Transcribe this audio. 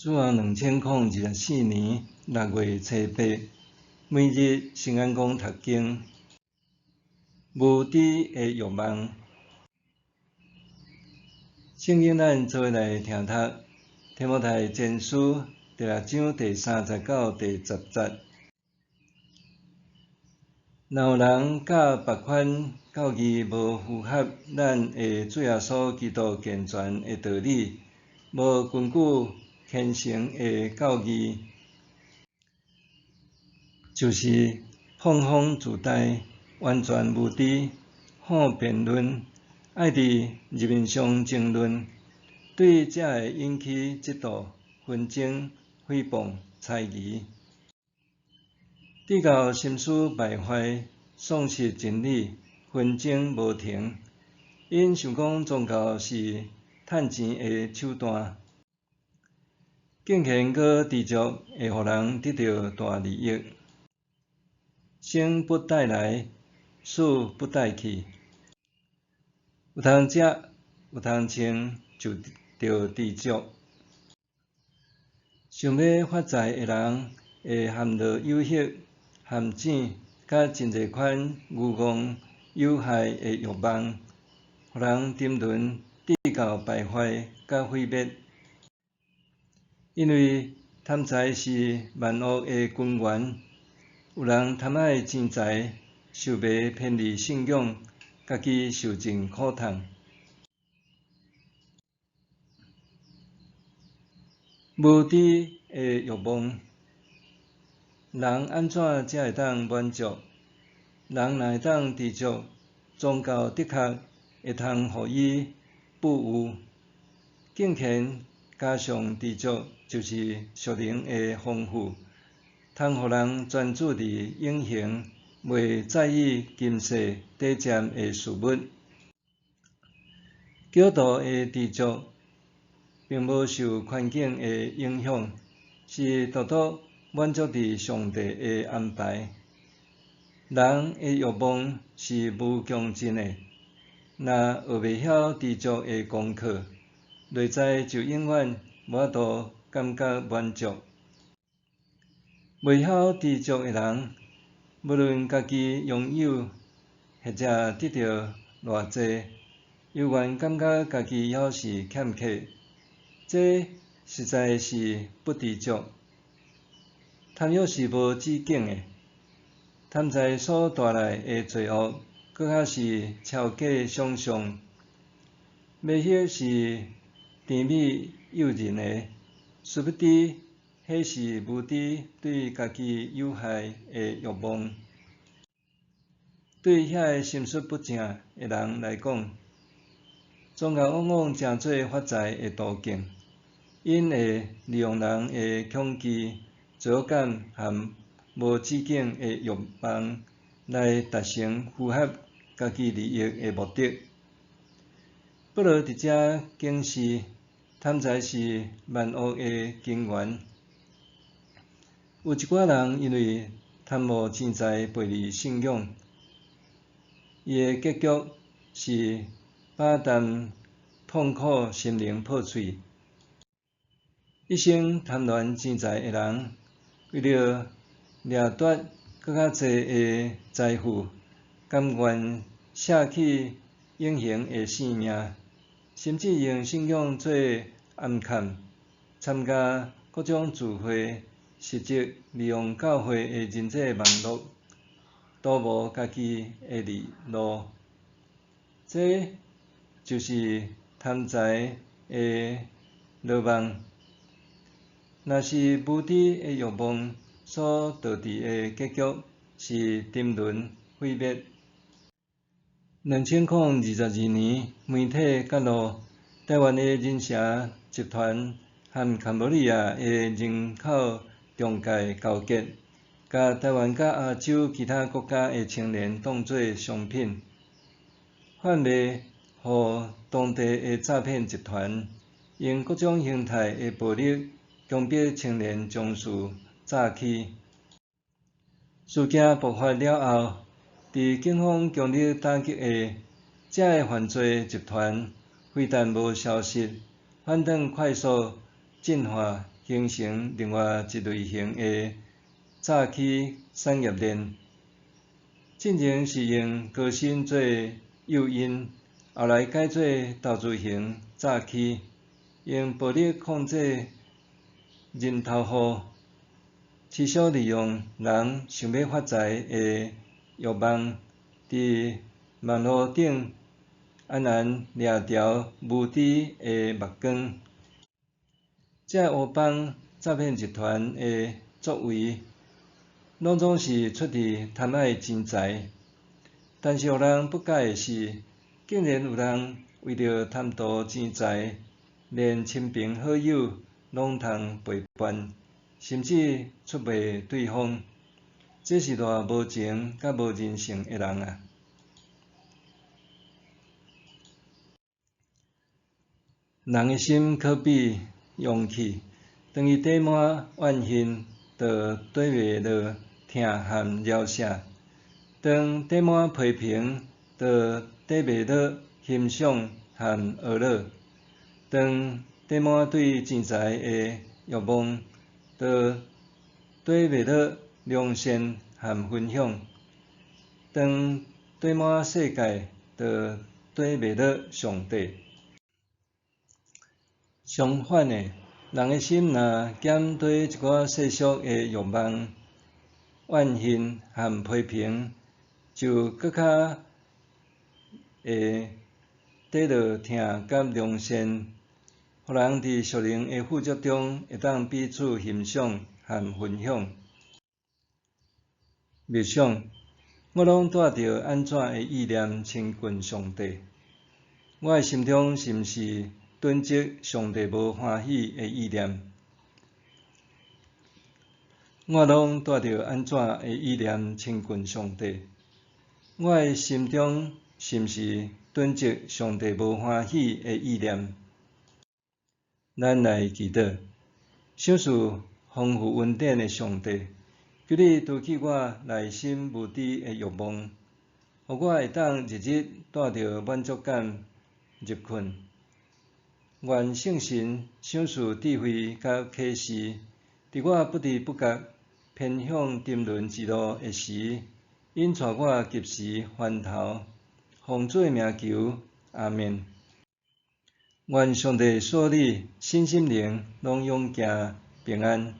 主後2024年6月初八，每日聖安公讀經，無知的欲望。聖經咱做伙來聽讀《提摩太前書》第六章第三節到第十節。若有人教別款教義無符合咱的主耶穌基督健全的道理，無根據虔誠的教義，就是放風自大，完全無知，好辯論，愛佇日面上爭論，對這會引起嫉妒、紛爭、誹謗、猜疑，直到心思敗壞，喪失真理，紛爭無停。𪜶想講宗教是趁錢的手段，敬虔閣知足會予人得著大利益。生不帶來，死不帶去。有通食，有通穿，就著知足。想欲發財的人，會陷落誘惑、陷阱，佮真濟款愚戇有害的欲望，予人沉淪，直到敗壞佮毀滅。因為貪財是萬惡的根源，有人貪愛錢財，受迷偏離信仰，家己受盡苦痛。無知的欲望，人按怎才會當滿足？人若會當知足，宗教的確會通予伊富有。敬虔加上知足，就是屬靈的豐富，通予人專注佇永恆，袂在意今世短暫的事物。基督徒的知足，並無受環境的影響，是獨獨滿足佇上帝的安排。人的欲望是無窮盡的，若學袂曉知足的功課，內在就永遠無法度感覺滿足。袂曉知足的人，無論家己擁有或者得著偌濟，猶原感覺家己猶是欠缺，這實在是不知足。貪欲是無止境的，貪財所帶來的罪惡，閣較是超過想像。迷惑是甜美誘人的，殊不知，彼是無知對家己有害的欲望。對遐个心術不正的人來講，宗教往往成做發財的途徑。𪜶會利用人的恐懼、罪惡感和無止境的欲望，來達成符合家己利益的目的。保羅佇遮警示，貪財是萬惡的根源。有一寡人因為貪慕錢財，背離信仰，伊的結局是飽擔痛苦，心靈破碎。一生貪戀錢財的人，為著掠奪閣較濟的財富，甘願捨棄永恆的性命，甚至用信仰做掩蓋，參加各種聚會，實質利用教會的人際網路，圖謀家己的利祿。這就是貪財的羅網。若是無知的欲望所導致的結局是沉淪毀滅。2022年，媒體揭露，台灣的人蛇集團和坎博利亞的人口中介勾結，共台灣佮亞洲其他國家的青年當做商品，販賣予當地的詐騙集團，用各種形態的暴力強迫青年從事詐欺。事件爆發了後，佇警方強力打擊下，這个犯罪集團非但無消失，反轉快速進化，形成另外一类型的诈欺产业链。进前是用高薪做诱因，后来改做投资型诈欺，用暴力控制人头户，持续利用人想欲发财的欲望，伫网路顶安然掠著无知的目光。这乌帮诈骗集团的作为，拢总是出自贪爱钱财。但是予人不解的是，竟然有人为著贪图钱财，连亲朋好友拢通背叛，甚至出卖对方，这是偌无情佮无人性的人啊！人的心可比容器，当伊缀满怨恨，就缀袂落疼和饶赦；当缀满批评，就缀袂落欣赏和呵咾；当缀满对钱财的欲望，就缀袂落良善和分享；当缀满世界，就缀袂落上帝。相反的，人的心若减缀一寡世俗的欲望、怨恨和批评，就阁较会缀落疼佮良善，予人伫属灵的富足中会当彼此欣赏和分享。默想，我拢带著按怎的意念亲近上帝？我的心中是毋是囤积上帝无欢喜的意念？我拢带著按怎的意念亲近上帝？我的心中是毋是囤积上帝无欢喜的意念？咱来祈祷，赏赐丰富恩典的上帝，求你除去我内心无知的欲望，予我会当日日带著满足感入睏。愿圣神赏赐智慧佮启示，伫我不知不觉偏向沉沦之路的时，引带我及时翻头。奉主的名求，阿们。愿上帝赐你身心灵拢勇健平安。